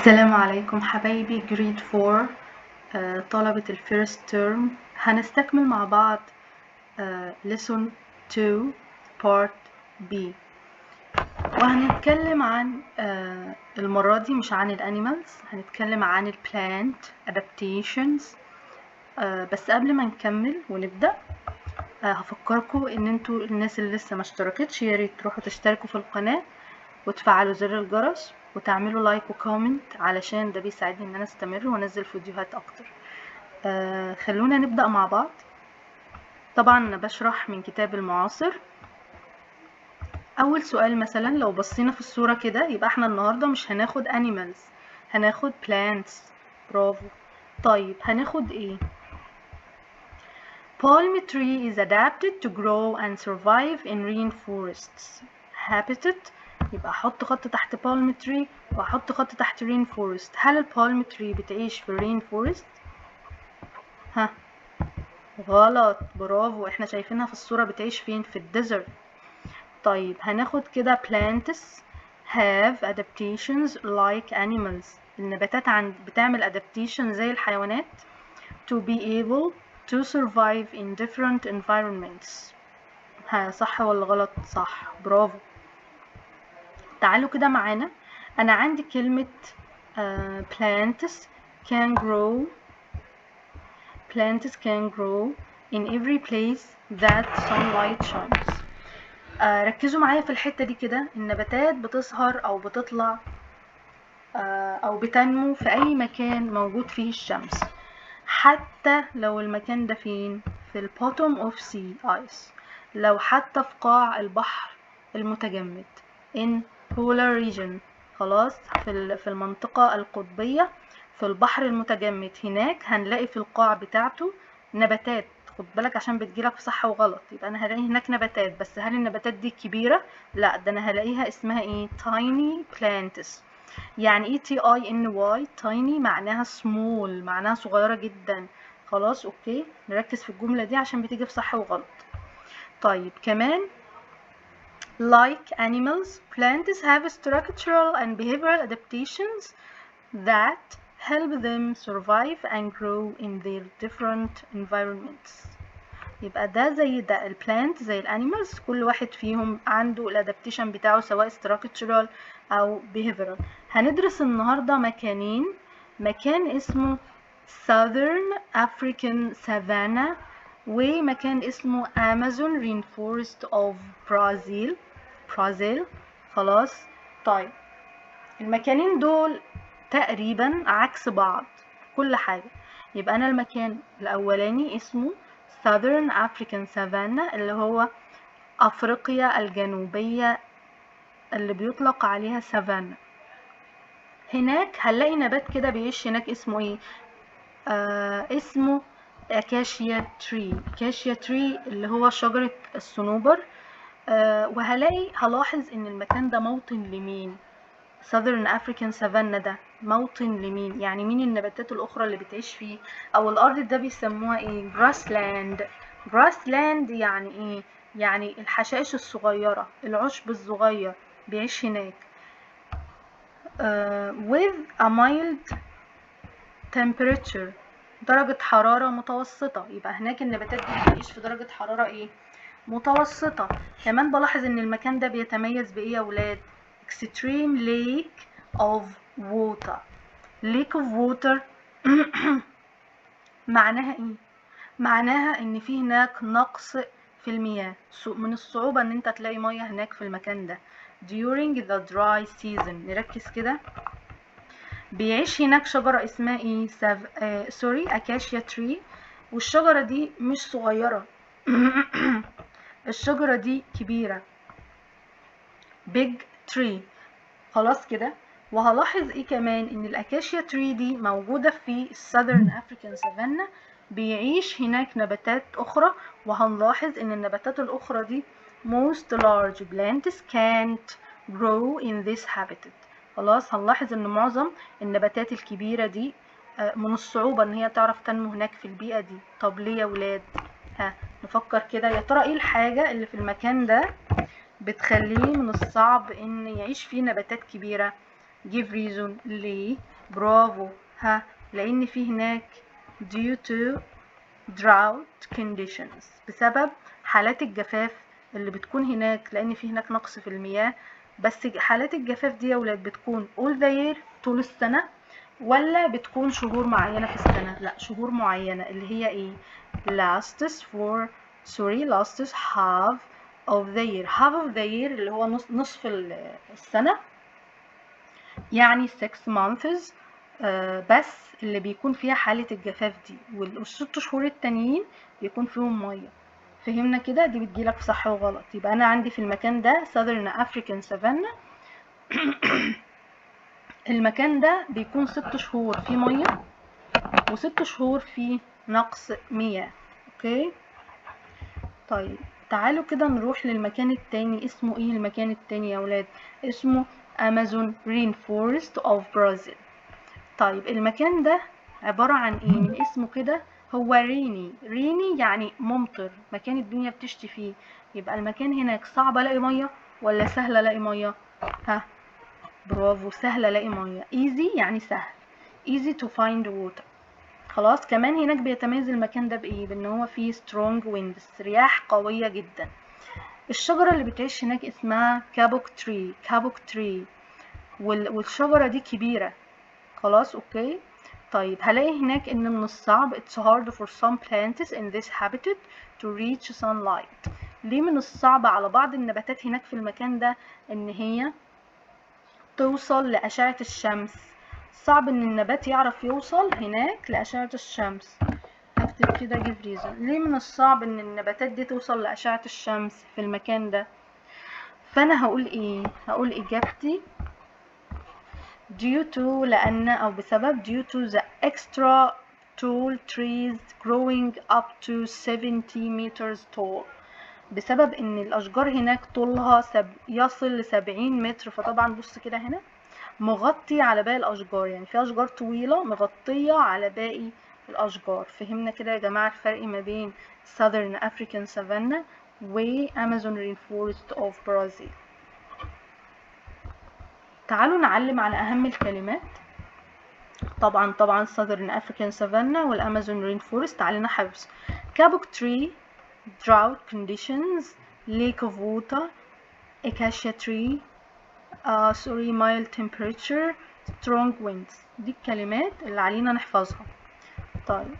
السلام عليكم حبايبي grade 4، طلبة ال first term. هنستكمل مع بعض lesson 2 part B، وهنتكلم عن المرة دي مش عن ال animals، هنتكلم عن ال plant adaptations. بس قبل ما نكمل ونبدأ، هفكركم ان انتوا الناس اللي لسه ما اشتركتش يا ريت تروحوا تشتركوا في القناة وتفعلوا زر الجرس وتعملوا like و comment، علشان ده بيساعدني ان انا استمر وانزل فيديوهات اكتر. خلونا نبدأ مع بعض. طبعا انا بشرح من كتاب المعاصر. اول سؤال مثلا، لو بصينا في الصورة كده، يبقى احنا النهاردة مش هناخد animals، هناخد plants. برافو. طيب، هناخد ايه؟ Palm tree is adapted to grow and survive in rainforests habitat. يبقى احط خط تحت palm tree واحط خط تحت rainforest. هل ال palm tree بتعيش في rainforest؟ ها؟ غلط، برافو. احنا شايفينها في الصورة بتعيش فين؟ في ال desert. طيب، هناخد كده plants have adaptations like animals. النباتات بتعمل adaptation زي الحيوانات to be able to survive in different environments. ها، صح ولا غلط؟ صح، برافو. تعالوا كده معانا، انا عندي كلمة plants can grow، plants can grow in every place that sunlight shines. ركزوا معايا في الحتة دي كده. النباتات بتظهر او بتطلع او بتنمو في اي مكان موجود فيه الشمس، حتى لو المكان ده فين؟ في ال bottom of sea ice، لو حتى في قاع البحر المتجمد، in polar region. خلاص، في المنطقة القطبية، في البحر المتجمد، هناك هنلاقي في القاع بتاعته نباتات. خد بالك عشان بتجيلك في صح وغلط. يبقى انا هلاقي هناك نباتات، بس هل النباتات دي كبيرة؟ لا، ده انا هلاقيها اسمها ايه؟ tiny plants. يعني ايه TINY؟ tiny معناها small، معناها صغيرة جدا. خلاص، okay، نركز في الجملة دي عشان بتيجي في صح وغلط. طيب، كمان like animals، plants have structural and behavioral adaptations that help them survive and grow in their different environments. يبقى ده زي ده، ال plant زي ال animals، كل واحد فيهم عنده ال adaptation بتاعه، سواء structural او behavioral. هندرس النهارده مكانين، مكان اسمه Southern African Savanna ومكان اسمه Amazon Rainforest of Brazil، Brazil. خلاص، طيب، المكانين دول تقريبا عكس بعض كل حاجة. يبقى أنا المكان الأولاني اسمه Southern African Savanna، اللي هو أفريقيا الجنوبية اللي بيطلق عليها سافانا. هناك هنلاقي نبات كده بيعيش هناك، اسمه ايه؟ اسمه acacia tree. acacia tree اللي هو شجرة الصنوبر. وهلاقي هلاحظ ان المكان ده موطن لمين؟ Southern African Savanna ده موطن لمين؟ يعني مين النباتات الأخرى اللي بتعيش فيه؟ أو الأرض ده بيسموها إيه؟ grassland. grassland يعني إيه؟ يعني الحشائش الصغيرة، العشب الصغير بيعيش هناك. With a mild temperature، درجة حرارة متوسطة. يبقى هناك النباتات دي بتعيش في درجة حرارة ايه؟ متوسطة. كمان بلاحظ ان المكان ده بيتميز بايه يا ولاد؟ extreme lack of water. lack of water معناها ايه؟ معناها ان في هناك نقص في المياه، من الصعوبة ان انت تلاقي مياه هناك في المكان ده during the dry season. نركز كده، بيعيش هناك شجرة اسمها ايه؟ Sorry، acacia tree. والشجرة دي مش صغيرة، الشجرة دي كبيرة، big tree. خلاص كده، وهلاحظ ايه كمان؟ ان ال acacia tree دي موجودة في Southern African Savanna. بيعيش هناك نباتات اخرى، وهنلاحظ ان النباتات الاخرى دي most large plants can't grow in this habitat. خلاص، هنلاحظ ان معظم النباتات الكبيرة دي من الصعوبة ان هي تعرف تنمو هناك في البيئة دي. طب ليه يا ولاد؟ ها، نفكر كده، يا ترى ايه الحاجة اللي في المكان ده بتخليه من الصعب ان يعيش فيه نباتات كبيرة؟ give reason. ليه؟ برافو، ها، لان في هناك due to drought conditions، بسبب حالات الجفاف اللي بتكون هناك، لان في هناك نقص في المياه. بس حالات الجفاف دي يا ولاد بتكون all the year، طول السنة، ولا بتكون شهور معينة في السنة؟ لا، شهور معينة اللي هي ايه؟ lasts for sorry lasts half of the year. half of the year اللي هو نصف السنة، يعني 6 months بس اللي بيكون فيها حالة الجفاف دي، والست شهور التانيين بيكون فيهم مية. فهمنا كده؟ دي بتجيلك في صح وغلط. يبقى أنا عندي في المكان ده Southern African Savanna، المكان ده بيكون 6 شهور فيه مية و6 شهور فيه نقص مياه. okay، طيب تعالوا كده نروح للمكان التاني. اسمه ايه المكان التاني يا ولاد؟ اسمه Amazon Rainforest of Brazil. طيب المكان ده عبارة عن ايه؟ من اسمه كده هو rainy. rainy يعني ممطر، مكان الدنيا بتشتي فيه. يبقى المكان هناك صعب الاقي مية ولا سهل الاقي مية؟ ها، برافو، سهل الاقي مية. easy يعني سهل، easy to find water. خلاص، كمان هناك بيتميز المكان ده بايه؟ بان هو فيه strong winds، رياح قوية جدا. الشجرة اللي بتعيش هناك اسمها kapok tree، kapok tree، والشجرة دي كبيرة. خلاص، okay. طيب هلاقي هناك ان من الصعب، it's hard for some plants in this habitat to reach sunlight. ليه من الصعب على بعض النباتات هناك في المكان ده ان هي توصل لأشعة الشمس؟ صعب ان النبات يعرف يوصل هناك لأشعة الشمس. هكتب كده give reason، ليه من الصعب ان النباتات دي توصل لأشعة الشمس في المكان ده؟ فانا هقول ايه؟ هقول اجابتي due to، لأن أو بسبب، due to the extra tall trees growing up to 70 meters tall، بسبب ان الاشجار هناك طولها يصل ل70 متر. فطبعا بص كده هنا مغطي على باقي الاشجار، يعني في اشجار طويلة مغطية على باقي الاشجار. فهمنا كده يا جماعة الفرق ما بين Southern African Savanna و Amazon Rainforest of Brazil؟ تعالوا نعلم على اهم الكلمات. طبعا طبعا Southern African Savanna وال Amazon Rainforest علينا حفظ. Kapok tree، drought conditions، lack of water، acacia tree، sorry mild temperature، strong winds. دي الكلمات اللي علينا نحفظها. طيب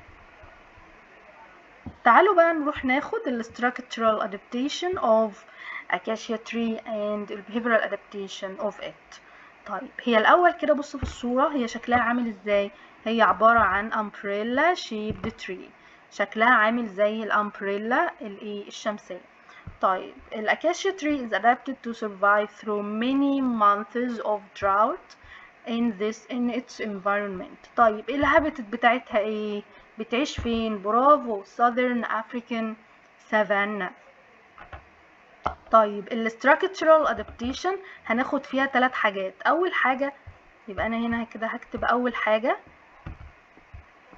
تعالوا بقى نروح ناخد ال structural adaptation of acacia tree and the behavioral adaptation of it. طيب هي الأول كده بصوا في الصورة، هي شكلها عامل ازاي؟ هي عبارة عن umbrella shaped tree، شكلها عامل زي ال umbrella الايه؟ الشمسية. طيب ال acacia tree is adapted to survive through many months of drought in its environment. طيب ال habitat بتاعتها ايه؟ بتعيش فين؟ برافو، Southern African Savanna. طيب ال structural adaptation هناخد فيها ثلاث حاجات. اول حاجة، يبقى انا هنا كده هكتب اول حاجة.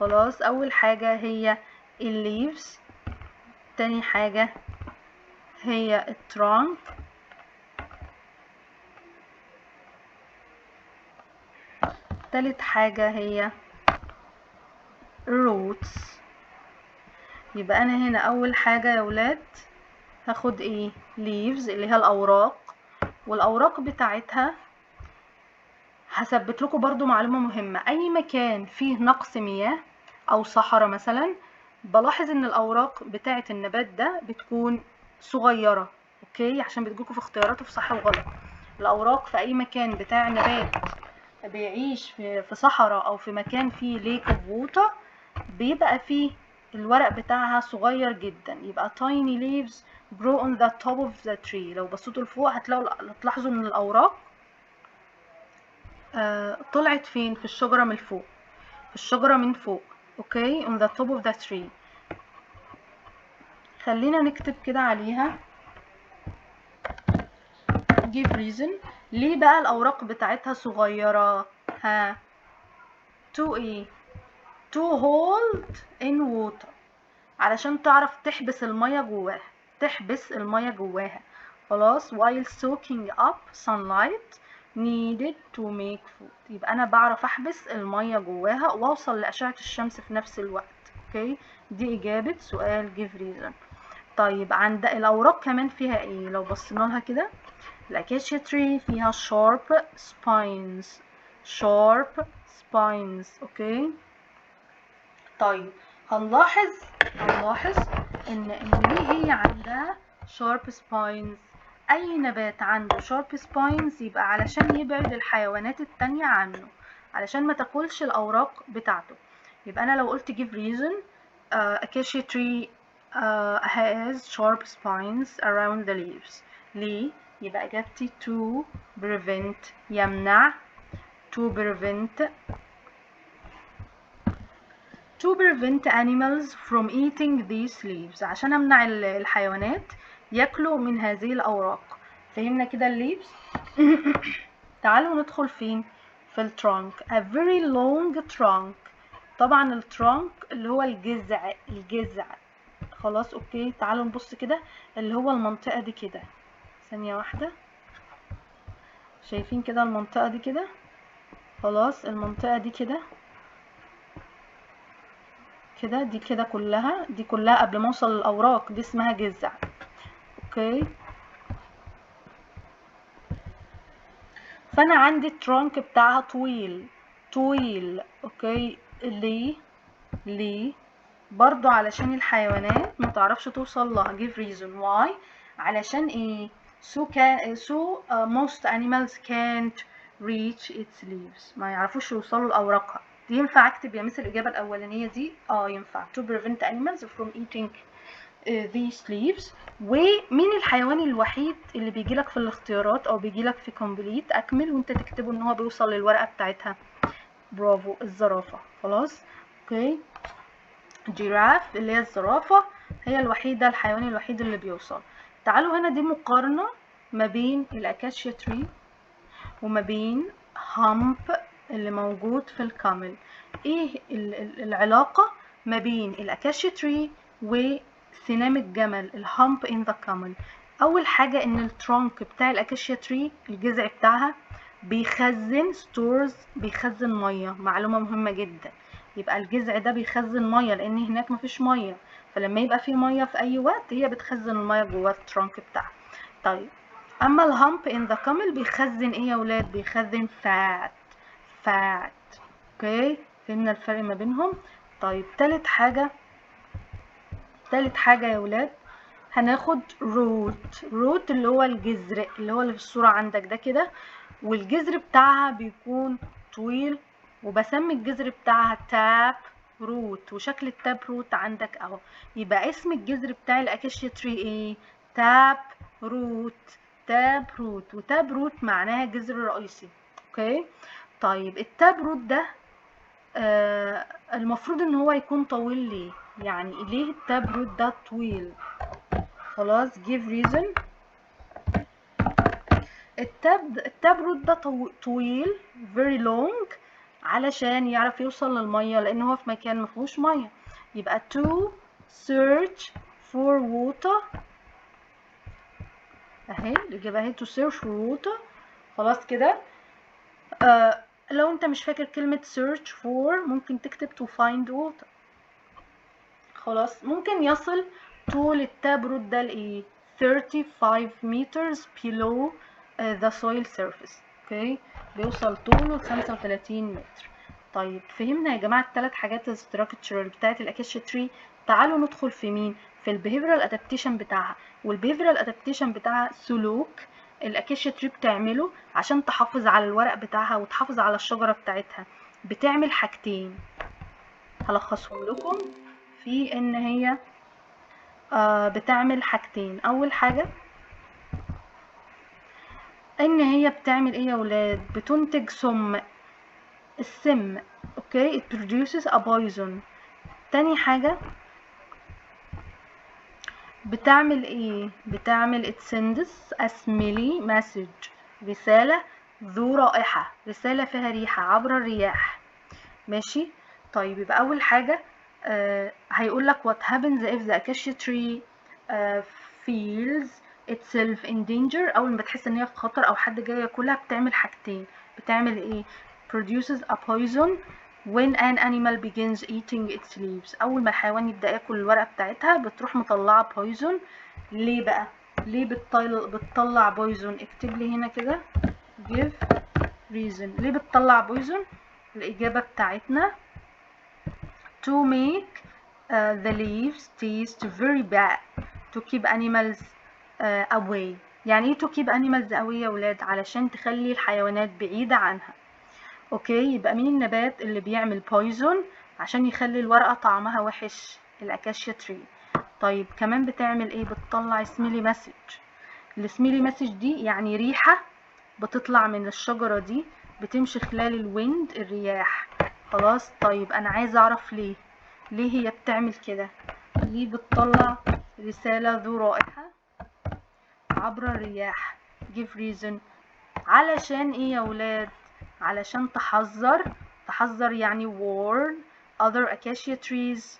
خلاص، اول حاجة هي ال leaves، تاني حاجة هي ال trunk، تالت حاجة هي roots. يبقى انا هنا اول حاجة يا ولاد هاخد ايه؟ leaves اللي هي الاوراق، والاوراق بتاعتها هثبت لكم برضو معلومة مهمة. اي مكان فيه نقص مياه او صحراء مثلا، بلاحظ ان الاوراق بتاعة النبات ده بتكون صغيرة. okay، عشان بتجيلكوا في اختياراته في صح وغلط. الاوراق في اي مكان بتاع نبات بيعيش في صحراء او في مكان فيه lack of water، بيبقى فيه الورق بتاعها صغير جدا. يبقى tiny leaves grow on the top of the tree. لو بصيتوا لفوق هتلاحظوا ان الاوراق طلعت فين؟ في الشجرة من فوق، في الشجرة من فوق. okay، on the top of the tree. خلينا نكتب كده عليها give reason، ليه بقى الأوراق بتاعتها صغيرة؟ ها، to ايه؟ to hold in water، علشان تعرف تحبس المية جواها، تحبس المية جواها. خلاص، while soaking up sunlight. needed to make food. يبقى انا بعرف احبس المية جواها واوصل لأشعة الشمس في نفس الوقت. okay، دي اجابة سؤال give reason. طيب عند الاوراق كمان فيها ايه؟ لو بصينا لها كده، ال acacia tree فيها sharp spines، sharp spines. okay، طيب هنلاحظ ان ليه هي عندها sharp spines؟ اي نبات عنده sharp spines يبقى علشان يبعد الحيوانات التانية عنه، علشان ما تاكلش الاوراق بتاعته. يبقى انا لو قلت give reason، acacia tree has sharp spines around the leaves. ليه؟ يبقى اجابتي to prevent، يمنع، to prevent animals from eating these leaves، عشان امنع الحيوانات ياكلوا من هذه الاوراق. فهمنا كده ال leaves؟ تعالوا ندخل فين؟ في ال trunk. a very long trunk. طبعا ال trunk اللي هو الجذع، الجذع. خلاص، okay، تعالوا نبص كده، اللي هو المنطقة دي كده. ثانية واحدة. شايفين كده المنطقة دي كده؟ خلاص، المنطقة دي كده كده، دي كده كلها، دي كلها قبل ما اوصل للاوراق، دي اسمها جذع. okay، فانا عندي ال trunk بتاعها طويل طويل. okay، ليه؟ ليه؟ برضو علشان الحيوانات ما تعرفش توصل لها. give reason why. علشان ايه؟ so most animals can't reach its leaves، ما يعرفوش يوصلوا لأوراقها. دي ينفع اكتب يا مس الإجابة الأولانية دي؟ اه ينفع، to prevent animals from eating these leaves. ومين الحيوان الوحيد اللي بيجيلك في الاختيارات او بيجيلك في complete، اكمل وانت تكتبه، ان هو بيوصل للورقة بتاعتها؟ برافو، الزرافة. خلاص، okay، giraffe اللي هي الزرافة هي الوحيدة، الحيوان الوحيد اللي بيوصل. تعالوا هنا، دي مقارنة ما بين ال acacia tree وما بين hump اللي موجود في ال camel. ايه العلاقة ما بين ال acacia tree وسنام الجمل، ال hump in the camel؟ اول حاجة ان ال trunk بتاع ال acacia tree، الجذع بتاعها بيخزن، stores، بيخزن مية. معلومة مهمة جدا. يبقى الجذع ده بيخزن مية لان هناك مفيش مية، فلما يبقى في مية في اي وقت هي بتخزن المية جوه ال trunk بتاعها. طيب، اما ال hump in the camel بيخزن ايه يا ولاد؟ بيخزن fat، fat. okay، فهمنا الفرق ما بينهم؟ طيب، تالت حاجة، تالت حاجة يا ولاد، هناخد root. root اللي هو الجذر، اللي هو اللي في الصورة عندك ده كده، والجذر بتاعها بيكون طويل، وبسمي الجذر بتاعها tap root، وشكل ال tap root عندك اهو. يبقى اسم الجذر بتاع ال acacia tree ايه؟ tap root، tap root. و tap root معناها جذر رئيسي. okay، طيب ال tap root ده المفروض ان هو يكون طويل. ليه؟ يعني ليه ال tap root ده طويل؟ خلاص، give reason. ال tap root ده طويل، very long، علشان يعرف يوصل للمية، لان هو في مكان مفيهوش مية. يبقى to search for water. اهي الاجابه اهي، to search for water. خلاص كده. لو انت مش فاكر كلمة search for، ممكن تكتب to find water. خلاص، ممكن يصل طول ال tap root ده لإيه؟ 35 meters below the soil surface. okay، بيوصل طوله ل 35 متر. طيب، فهمنا يا جماعة الثلاث حاجات ال structural بتاعت ال acacia tree؟ تعالوا ندخل في مين؟ في ال behavioral adaptation بتاعها. وال behavioral adaptation بتاعها سلوك ال acacia tree بتعمله عشان تحافظ على الورق بتاعها وتحافظ على الشجرة بتاعتها. بتعمل حاجتين هلخصهم لكم في ان هي بتعمل حاجتين. اول حاجة ان هي بتعمل ايه يا ولاد؟ بتنتج سم، السم. okay، it produces a poison. تاني حاجة بتعمل ايه؟ بتعمل it sends a smelly message، رسالة ذو رائحة، رسالة فيها ريحة عبر الرياح. ماشي، طيب، يبقى اول حاجة هيقول لك what happens if the acacia tree feels itself in danger، أول ما بتحس إن هي في خطر أو حد جاي ياكلها بتعمل حاجتين. بتعمل إيه؟ produces a poison when an animal begins eating its leaves. أول ما الحيوان يبدأ ياكل الورقة بتاعتها بتروح مطلعة poison. ليه بقى؟ ليه بتطلع poison؟ اكتب لي هنا كده give reason. ليه بتطلع poison؟ الإجابة بتاعتنا to make the leaves taste very bad to keep animals away. يعني ايه to keep animals away يا ولاد؟ علشان تخلي الحيوانات بعيدة عنها. okay، يبقى مين النبات اللي بيعمل poison عشان يخلي الورقة طعمها وحش؟ ال acacia tree. طيب كمان بتعمل ايه؟ بتطلع smelly message. ال smelly message دي يعني ريحة بتطلع من الشجرة دي، بتمشي خلال ال wind، الرياح. خلاص. طيب انا عايزة اعرف ليه هي بتعمل كده؟ ليه بتطلع رسالة ذو رائحة عبر الرياح؟ give reason. علشان ايه يا ولاد؟ علشان تحذر. تحذر يعني warn other acacia trees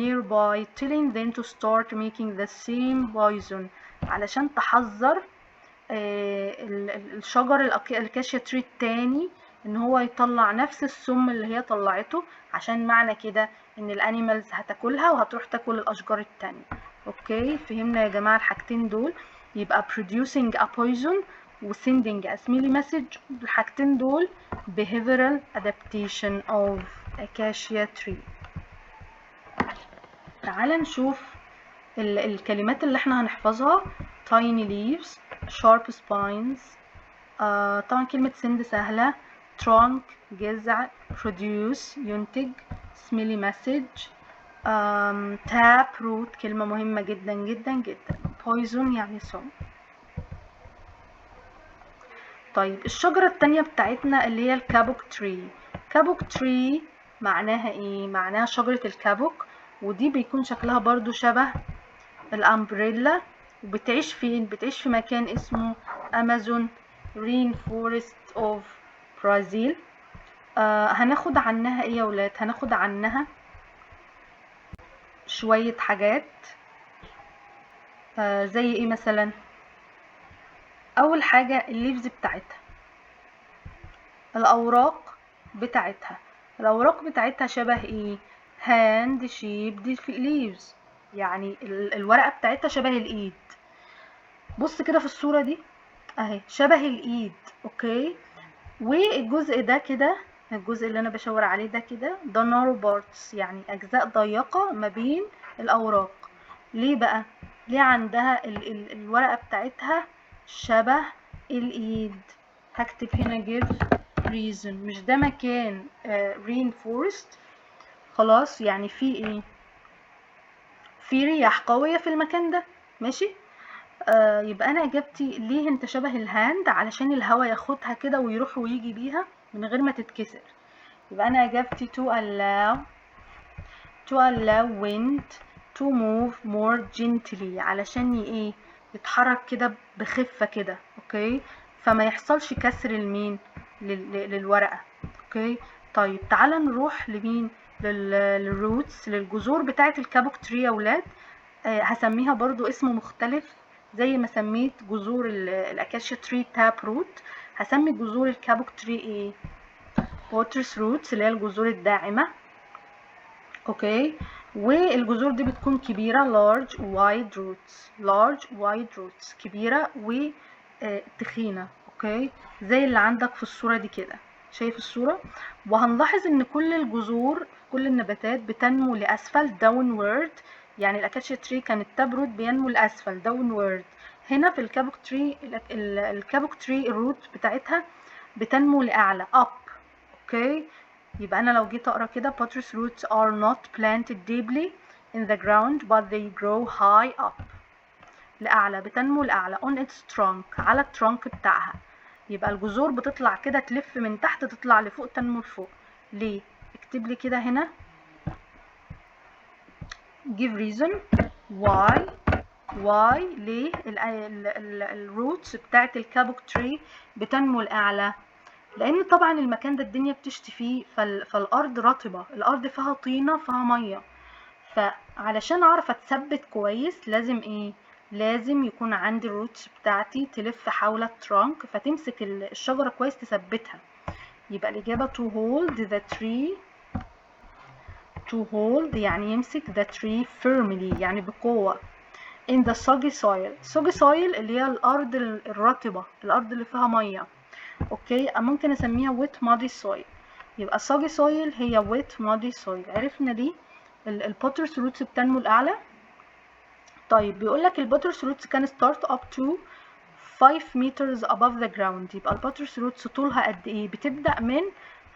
nearby, telling them to start making the same poison. علشان تحذر الشجر ال acacia tree التاني ان هو يطلع نفس السم اللي هي طلعته، عشان معنى كده ان ال animals هتاكلها وهتروح تاكل الاشجار التانية. okay، فهمنا يا جماعة الحاجتين دول؟ يبقى producing a poison و sending a smelly message، الحاجتين دول behavioral adaptation of acacia tree. تعال نشوف الكلمات اللي احنا هنحفظها. tiny leaves، sharp spines، طبعا كلمة send سهلة، trunk جذع، produce ينتج، smelly message، tap root كلمة مهمة جدا جدا جدا، poison يعني سم. طيب الشجرة التانية بتاعتنا اللي هي ال kapok tree. kapok tree معناها ايه؟ معناها شجرة الكابوك، ودي بيكون شكلها برضو شبه ال umbrella، وبتعيش فين؟ بتعيش في مكان اسمه Amazon rainforest of Brazil. هناخد عنها ايه يا ولاد؟ هناخد عنها شوية حاجات، زي ايه مثلا؟ اول حاجة ال leaves بتاعتها، الاوراق بتاعتها. الاوراق بتاعتها شبه ايه؟ hand shaped leaves، يعني الورقة بتاعتها شبه الايد. بص كده في الصورة دي اهي، شبه الايد. okay، والجزء ده كده، الجزء اللي انا بشاور عليه ده كده، ده narrow parts، يعني اجزاء ضيقة ما بين الاوراق. ليه بقى؟ ليه عندها الورقة بتاعتها شبه الايد؟ هكتب هنا give reason. مش ده مكان rainforest؟ خلاص، يعني في ايه؟ في رياح قوية في المكان ده، ماشي. يبقى انا اجابتي ليه انت شبه ال hand؟ علشان الهوا ياخدها كده ويروح ويجي بيها من غير ما تتكسر. يبقى انا اجابتي to allow wind to move more gently، علشان ايه؟ يتحرك كده بخفة كده، okay، فما يحصلش كسر لمين؟ للورقة. okay، طيب تعالى نروح لمين؟ لل roots، للجذور بتاعة ال kapok tree يا ولاد. هسميها برضو اسم مختلف، زي ما سميت جذور ال acacia tree tap root، هسمي جذور ال kapok tree ايه؟ buttress roots، اللي هي الجذور الداعمة. okay، والجذور دي بتكون كبيرة، large wide roots، large wide roots، كبيرة وتخينة. okay، زي اللي عندك في الصورة دي كده، شايف الصورة؟ وهنلاحظ ان كل الجذور، كل النباتات بتنمو لأسفل، downward. يعني ال acacia tree كانت tap root بينمو لأسفل downward، هنا في ال kapok tree، ال kapok tree ال root بتاعتها بتنمو لأعلى، up. okay، يبقى انا لو جيت اقرا كده، buttress roots are not planted deeply in the ground but they grow high up، لأعلى، بتنمو لأعلى، on its trunk، على ال trunk بتاعها. يبقى الجذور بتطلع كده، تلف من تحت تطلع لفوق، تنمو لفوق. ليه؟ اكتب لي كده هنا give reason why. why ليه ال roots بتاعت ال kapok tree بتنمو لأعلى؟ لأن طبعا المكان ده الدنيا بتشتي فيه، فالأرض رطبة، الأرض فيها طينة، فيها مية، فعلشان أعرف أتثبت كويس لازم إيه؟ لازم يكون عندي ال roots بتاعتي تلف حول ال trunk فتمسك الشجرة كويس تثبتها. يبقى الإجابة to hold the tree، to hold يعني يمسك، the tree firmly يعني بقوة، in the soggy soil. soggy soil اللي هي الأرض الرطبة، الأرض اللي فيها مية، okay؟ ممكن أسميها wet muddy soil. يبقى soggy soil هي wet muddy soil. عرفنا ليه ال buttress roots بتنمو الأعلى. طيب، بيقول لك ال buttress roots can start up to 5 meters above the ground. يبقى ال buttress roots طولها قد ايه؟ بتبدأ من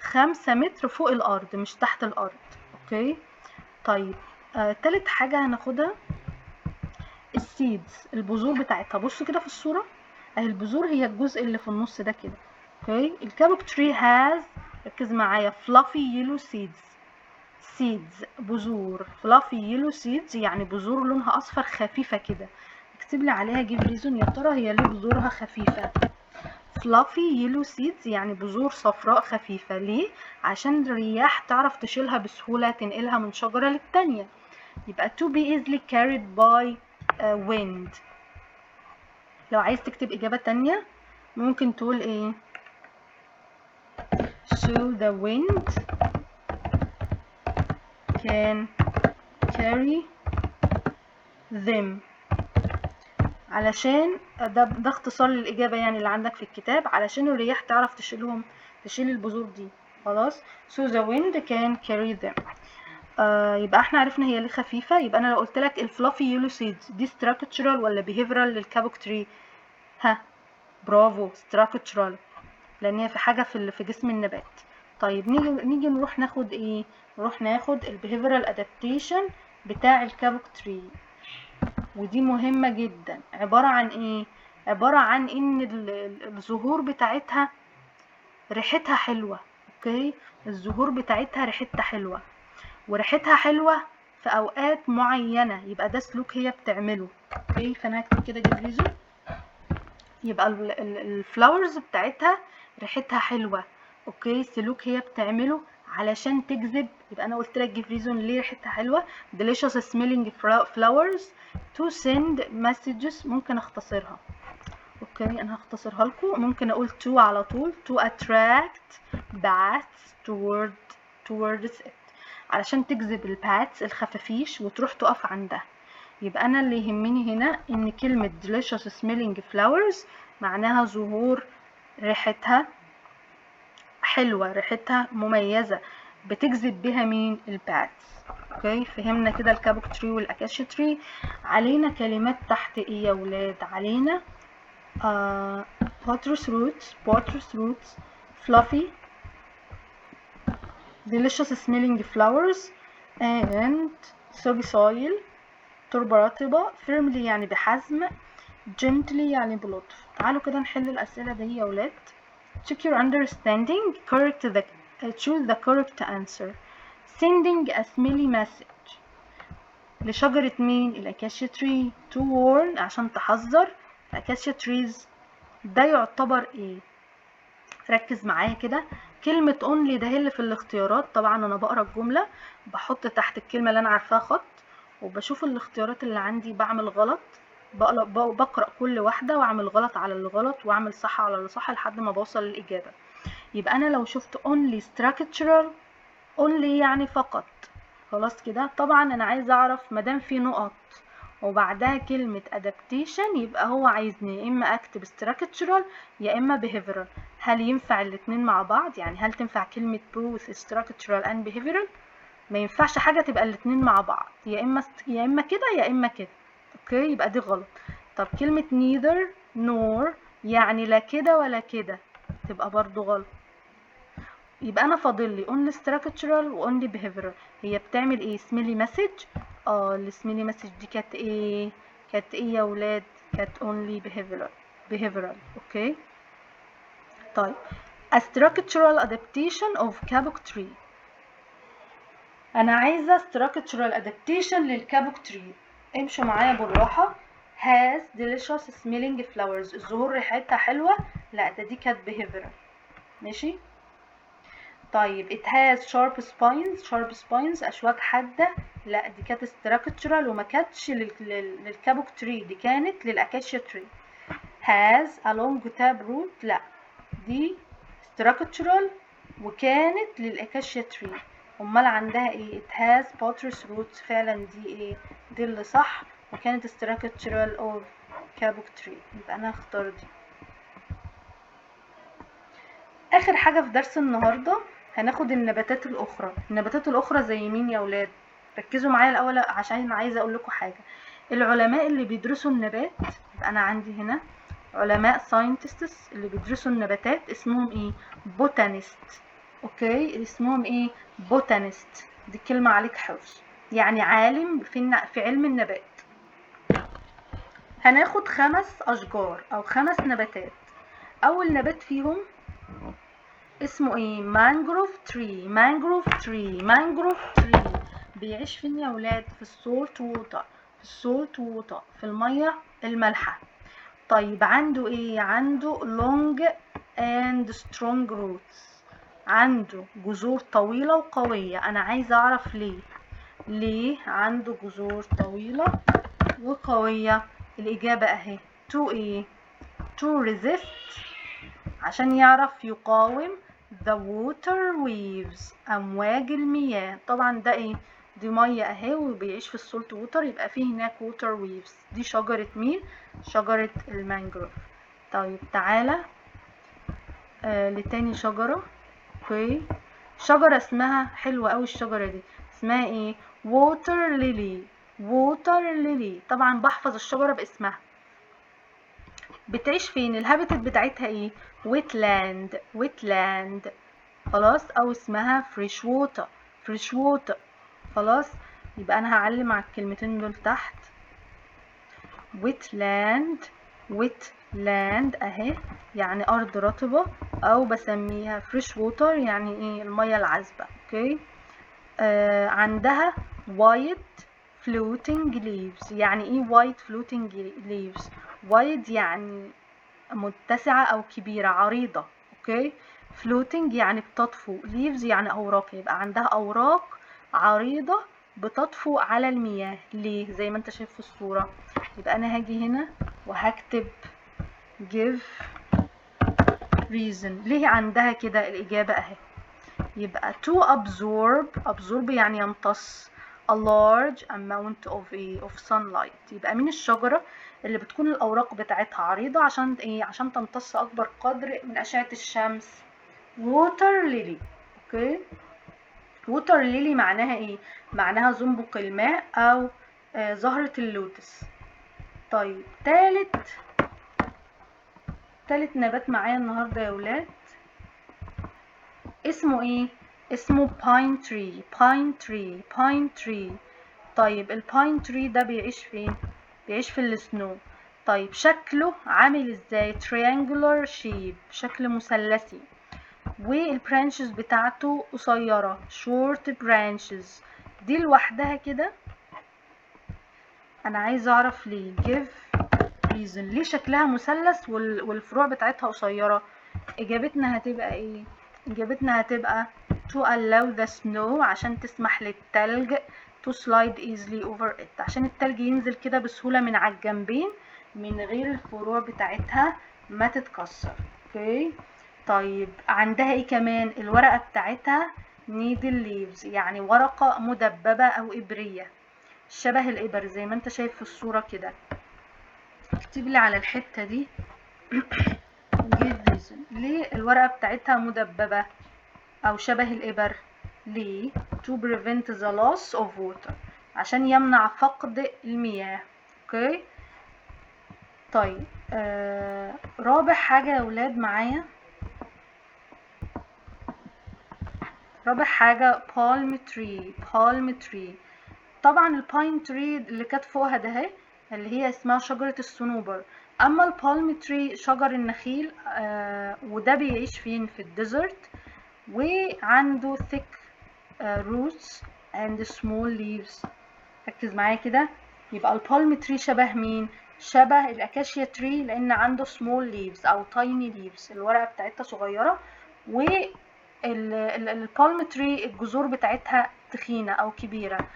5 متر فوق الأرض مش تحت الأرض، okay؟ طيب، تالت حاجة هناخدها ال seeds، البذور بتاعتها. بصوا كده في الصورة، اهي البذور، هي الجزء اللي في النص ده كده، okay؟ ال kapok tree has، ركز معايا، fluffy yellow seeds. seeds بذور، fluffy yellow seeds يعني بذور لونها اصفر خفيفة كده. اكتب لي عليها give reason، يا ترى هي ليه بذورها خفيفة؟ fluffy yellow seeds يعني بذور صفراء خفيفة، ليه؟ عشان الرياح تعرف تشيلها بسهولة، تنقلها من شجرة للتانية. يبقى to be easily carried by wind. لو عايز تكتب إجابة تانية ممكن تقول إيه؟ so the wind can carry them. علشان ده اختصار للإجابة يعني اللي عندك في الكتاب، علشان الرياح تعرف تشيلهم، تشيل البذور دي، خلاص؟ so the wind can carry them. يبقى احنا عرفنا هي ليه خفيفة. يبقى انا لو قلت لك ال fluffy yellow seeds دي structural ولا behavioral لل kapok tree؟ ها، برافو، structural، لان هي في حاجة في جسم النبات. طيب، نيجي نروح ناخد ايه؟ نروح ناخد ال behavioral adaptation بتاع ال kapok tree، ودي مهمة جدا. عبارة عن ايه؟ عبارة عن ان الزهور بتاعتها ريحتها حلوة، okay؟ الزهور بتاعتها ريحتها حلوة، وريحتها حلوة في اوقات معينة. يبقى ده سلوك هي بتعمله، okay؟ فانا هكتب كده give reason. يبقى ال flowers بتاعتها ريحتها حلوة، okay؟ سلوك هي بتعمله علشان تجذب. يبقى انا قلت لك give reason ليه ريحتها حلوة، delicious smelling flowers to send messages. ممكن اختصرها، okay؟ انا هختصرها لكم. ممكن اقول to على طول، to attract bats towards it، علشان تجذب ال bats الخفافيش وتروح تقف عندها. يبقى انا اللي يهمني هنا ان كلمة delicious smelling flowers معناها زهور ريحتها حلوة، ريحتها مميزة، بتجذب بها مين؟ ال bats، okay؟ فهمنا كده ال kapok tree وال acacia tree. علينا كلمات تحت ايه يا ولاد؟ علينا buttress roots، buttress roots، fluffy، delicious smelling flowers and soggy soil تربة رطبة، firmly يعني بحزم، gently يعني بلطف. تعالوا كده نحل الأسئلة دي يا ولاد. check your understanding، correct the choose the correct answer. sending a smelly message لشجرة مين؟ ال acacia tree، to warn عشان تحذر ال acacia trees. ده يعتبر ايه؟ ركز معايا كده، كلمة only ده هي اللي في الاختيارات. طبعا انا بقرا الجملة، بحط تحت الكلمة اللي انا عارفاها خط، وبشوف الاختيارات اللي عندي، بعمل غلط، بقرأ كل واحدة واعمل غلط على اللي غلط واعمل صح على اللي صح لحد ما بوصل للإجابة. يبقى انا لو شفت only structural، only يعني فقط، خلاص كده. طبعا انا عايزه اعرف مادام في نقط وبعدها كلمة adaptation يبقى هو عايزني يا اما اكتب structural يا اما behavioral. هل ينفع الاتنين مع بعض؟ يعني هل تنفع كلمة both structural and behavioral؟ ما ينفعش حاجة تبقى الاتنين مع بعض، يا اما كده يا اما كده، okay؟ يبقى دي غلط. طب كلمة neither nor يعني لا كده ولا كده، تبقى برضو غلط. يبقى انا فاضل لي only structural و only behavioral. هي بتعمل ايه؟ smelly message. ال smelly message دي كانت ايه؟ كانت ايه يا ولاد؟ كانت only behavioral، behavioral، okay؟ طيب، a structural adaptation of kapok tree. انا عايزه structural adaptation لل kapok tree. امشوا معايا بالراحه. has delicious smelling flowers، الزهور ريحتها حلوه. لا، ده دي كانت behavioral، ماشي؟ طيب it has sharp spines، sharp spines أشواك حادة، لا دي كانت structural وما كانتش لل kapok tree، دي كانت لل acacia tree. has a long tap root، لا دي structural وكانت لل acacia tree. امال عندها ايه؟ it has buttress roots، فعلا دي ايه؟ دي اللي صح، وكانت structural of kapok tree، يبقى انا هختار دي. اخر حاجة في درس النهاردة هناخد النباتات الاخرى. النباتات الاخرى زي مين يا ولاد؟ ركزوا معايا الاول عشان عايزة اقول لكم حاجة. العلماء اللي بيدرسوا النبات، يبقى انا عندي هنا علماء scientists اللي بيدرسوا النباتات اسمهم ايه؟ botanist. okay، اسمهم ايه؟ botanist. دي كلمة عليك حفظ، يعني عالم في علم النبات. هناخد 5 اشجار او 5 نباتات. اول نبات فيهم اسمه ايه؟ mangrove tree. mangrove tree، mangrove tree بيعيش فين يا ولاد؟ في ال salt water، في ال salt water، في المية المالحة. طيب عنده ايه؟ عنده long and strong roots، عنده جذور طويلة وقوية. انا عايزة اعرف ليه، ليه عنده جذور طويلة وقوية؟ الإجابة اهي، to ايه؟ to resist، عشان يعرف يقاوم the water waves، أمواج المياه. طبعا ده ايه؟ دي مية اهي وبيعيش في ال salt water، يبقى فيه هناك water waves. دي شجرة مين؟ شجرة المانجروف. طيب تعالى لتاني شجرة. okay، شجرة اسمها حلوة قوي، الشجرة دي اسمها ايه؟ water lily. water lily، طبعا بحفظ الشجرة باسمها. بتعيش فين؟ ال habitat بتاعتها ايه؟ wetland، wetland خلاص، او اسمها fresh water، fresh water خلاص. يبقى انا هعلم على الكلمتين دول تحت، wetland، wetland اهي، يعني ارض رطبة، او بسميها fresh water يعني ايه؟ المية العذبة. okay، عندها wide floating leaves. يعني ايه wide floating leaves؟ wide يعني متسعة او كبيرة، عريضة. okay، floating يعني بتطفو، leaves يعني اوراق، يبقى عندها اوراق عريضة بتطفو على المياه. ليه؟ زي ما انت شايف في الصورة. يبقى انا هاجي هنا وهكتب give reason، ليه عندها كده؟ الإجابة اهي، يبقى to absorb، absorb يعني يمتص a large amount of ايه؟ of sunlight. يبقى مين الشجرة اللي بتكون الأوراق بتاعتها عريضة عشان ايه؟ عشان تمتص أكبر قدر من أشعة الشمس؟ water lily. okay، water lily معناها ايه؟ معناها زنبق الماء أو زهرة اللوتس. طيب تالت نبات معايا النهاردة يا ولاد اسمه ايه؟ اسمه pine tree، pine tree، pine tree. طيب ال pine tree ده بيعيش فين؟ بيعيش في ال snow. طيب شكله عامل ازاي؟ triangular shape، شكل مثلثي، وال branches بتاعته قصيرة، short branches. دي لوحدها كده انا عايزه اعرف ليه، give reason، ليه شكلها مثلث والفروع بتاعتها قصيرة؟ اجابتنا هتبقى ايه؟ اجابتنا هتبقى to allow the snow، عشان تسمح للتلج to slide easily over it، عشان التلج ينزل كده بسهولة من على الجنبين من غير الفروع بتاعتها ما تتكسر. okay، طيب عندها ايه كمان؟ الورقة بتاعتها needle leaves، يعني ورقة مدببة او ابرية شبه الابر زي ما انت شايف في الصورة كده. اكتب لي على الحتة دي give reason، ليه الورقة بتاعتها مدببة او شبه الابر؟ ليه؟ to prevent the loss of water، عشان يمنع فقد المياه. okay، طيب رابع حاجة يا ولاد معايا، رابع حاجة palm tree. palm tree، طبعا ال pine tree اللي كانت فوقها ده اهي اللي هي اسمها شجرة الصنوبر، اما ال palm tree شجر النخيل، وده بيعيش فين؟ في ال desert، وعنده thick roots and small leaves. ركز معايا كده، يبقى ال palm tree شبه مين؟ شبه ال acacia tree لان عنده small leaves او tiny leaves، الورقة بتاعتها صغيرة ال palm tree الجذور بتاعتها تخينة او كبيرة؟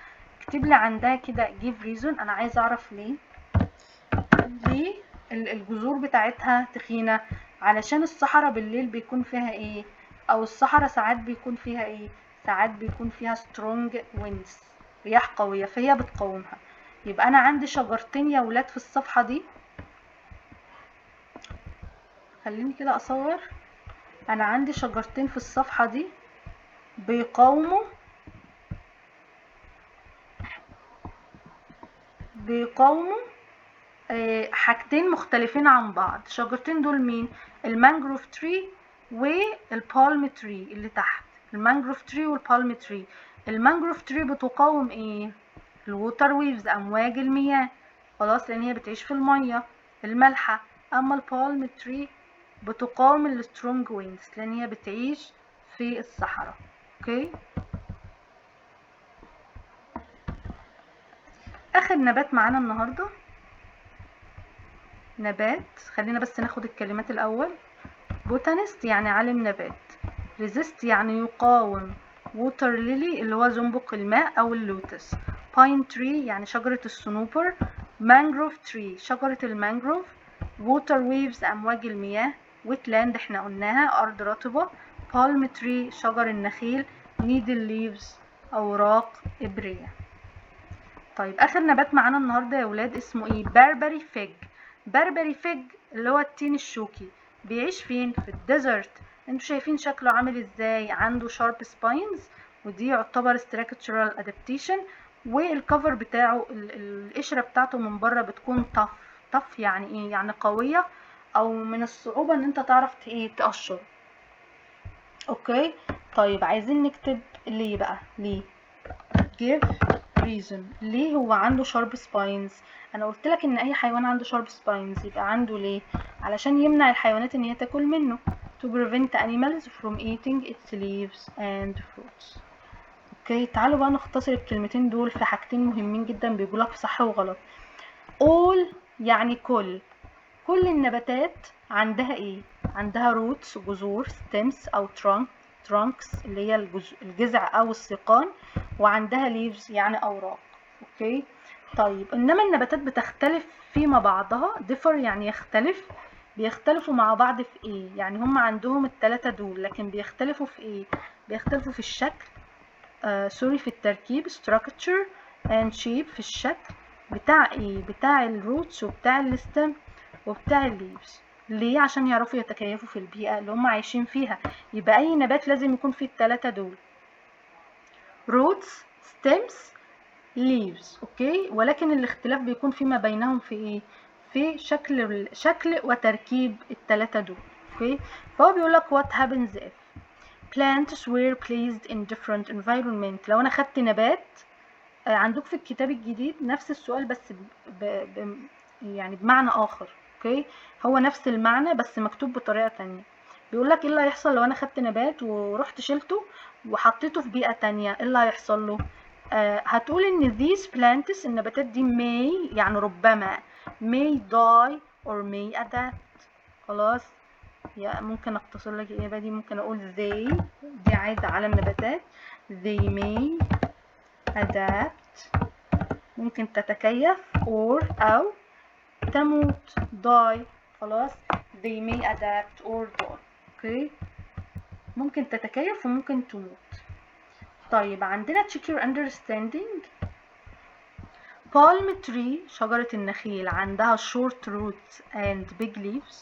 اكتب لي عندها كده give reason، انا عايزه اعرف ليه الجذور بتاعتها تخينة. علشان الصحراء بالليل بيكون فيها ايه؟ او الصحراء ساعات بيكون فيها ايه؟ ساعات بيكون فيها strong winds، رياح قوية، فهي بتقاومها. يبقى انا عندي شجرتين يا ولاد في الصفحة دي، خليني كده اصور. انا عندي شجرتين في الصفحة دي بيقاوموا حاجتين مختلفين عن بعض. الشجرتين دول مين؟ ال mangrove tree وال palm tree اللي تحت. ال mangrove tree وال palm tree. ال mangrove tree بتقاوم ايه؟ ال water waves، امواج المياه، خلاص، لان هي بتعيش في الميه المالحه. اما ال palm tree بتقاوم ال strong winds لان هي بتعيش في الصحراء. okay، اخر نبات معانا النهارده نبات، خلينا بس ناخد الكلمات الاول. botanist يعني عالم نبات، resist يعني يقاوم، water lily اللي هو زنبق الماء او اللوتس، pine tree يعني شجرة الصنوبر، mangrove tree شجرة المانجروف، water waves امواج المياه، wetland احنا قلناها ارض رطبة، palm tree شجر النخيل، needle leaves اوراق ابرية. طيب اخر نبات معانا النهارده يا ولاد اسمه ايه؟ barbary fig. barbary fig اللي هو التين الشوكي، بيعيش فين؟ في ال desert. انتوا شايفين شكله عامل ازاي؟ عنده sharp spines، ودي يعتبر structural adaptation. وال cover بتاعه القشره بتاعته من بره بتكون tough. tough يعني ايه؟ يعني قويه، او من الصعوبه ان انت تعرف ايه تقشره. okay، طيب عايزين نكتب ليه بقى، ليه give reason، ليه هو عنده sharp spines؟ انا قلت لك ان اي حيوان عنده sharp spines يبقى عنده ليه؟ علشان يمنع الحيوانات ان هي تاكل منه، to prevent animals from eating its leaves and fruits. okay، تعالوا بقى نختصر الكلمتين دول في حاجتين مهمين جدا بيقولك في صح وغلط. all يعني كل، كل النباتات عندها ايه؟ عندها roots جذور، stems او trunks اللي هي الجذع او السيقان، وعندها leaves يعني اوراق. okay، طيب انما النباتات بتختلف فيما بعضها، differ يعني يختلف، بيختلفوا مع بعض في ايه؟ يعني هم عندهم التلاتة دول لكن بيختلفوا في ايه؟ بيختلفوا في الشكل، sorry في التركيب structure and shape، في الشكل بتاع ايه؟ بتاع ال roots وبتاع ال stem وبتاع ال leaves. ليه؟ عشان يعرفوا يتكيفوا في البيئة اللي هم عايشين فيها. يبقى اي نبات لازم يكون فيه التلاتة دول، roots stems leaves. okay، ولكن الاختلاف بيكون فيما بينهم في ايه؟ في شكل وتركيب التلاتة دول. okay، فهو بيقول لك what happens if plants were placed in different environment. لو انا خدت نبات، عندك في الكتاب الجديد نفس السؤال بس يعني بمعنى اخر. okay، هو نفس المعنى بس مكتوب بطريقة تانية. بيقول لك ايه اللي هيحصل لو انا خدت نبات ورحت شلته وحطيته في بيئة تانية؟ ايه اللي هيحصل له؟ هتقول ان these plants النباتات دي may يعني ربما may die or may adapt. خلاص، يا ممكن اختصر لك الاجابه دي، ممكن اقول they، دي عايده على النباتات، they may adapt ممكن تتكيف، or او تموت die. خلاص، they may adapt or die. okay، ممكن تتكيف وممكن تموت. طيب عندنا check your understanding. palm tree شجرة النخيل عندها short roots and big leaves.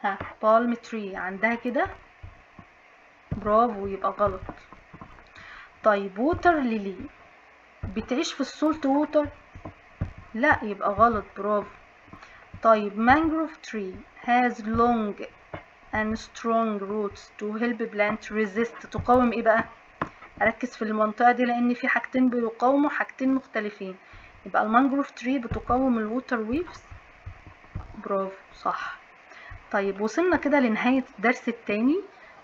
ها، palm tree عندها كده، برافو، يبقى غلط. طيب water lily بتعيش في ال salt water؟ لا، يبقى غلط، برافو. طيب mangrove tree has long and strong roots to help plant resist، تقاوم ايه بقى؟ اركز في المنطقة دي لان في حاجتين بيقاوموا حاجتين مختلفين. يبقى ال mangrove tree بتقاوم ال water waves، برافو صح. طيب وصلنا كده لنهاية الدرس التاني،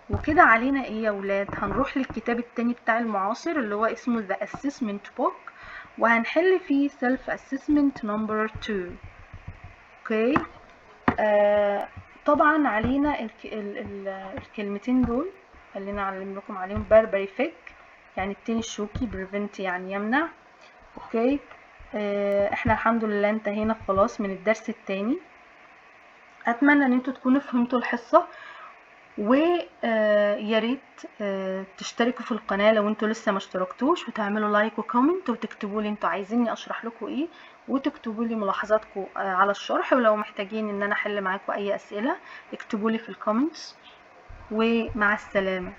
وكده علينا ايه يا ولاد؟ هنروح للكتاب التاني بتاع المعاصر اللي هو اسمه The Assessment Book، وهنحل فيه Self Assessment Number 2. okay، طبعا علينا الكلمتين دول. اللي انا اعلم لكم عليهم. barbary fig يعني التين الشوكي، prevent يعني يمنع. okay، احنا الحمد لله انتهينا خلاص من الدرس الثاني. اتمنى ان انتوا تكونوا فهمتوا الحصة، ويا ريت تشتركوا في القناة لو انتوا لسه ما اشتركتوش، وتعملوا like و comment، وتكتبوا لي انتوا عايزيني اشرح لكم ايه، وتكتبوا لي ملاحظاتكم على الشرح. ولو محتاجين ان انا احل معاكم اي اسئلة اكتبوا لي في ال comments. ومع السلامة.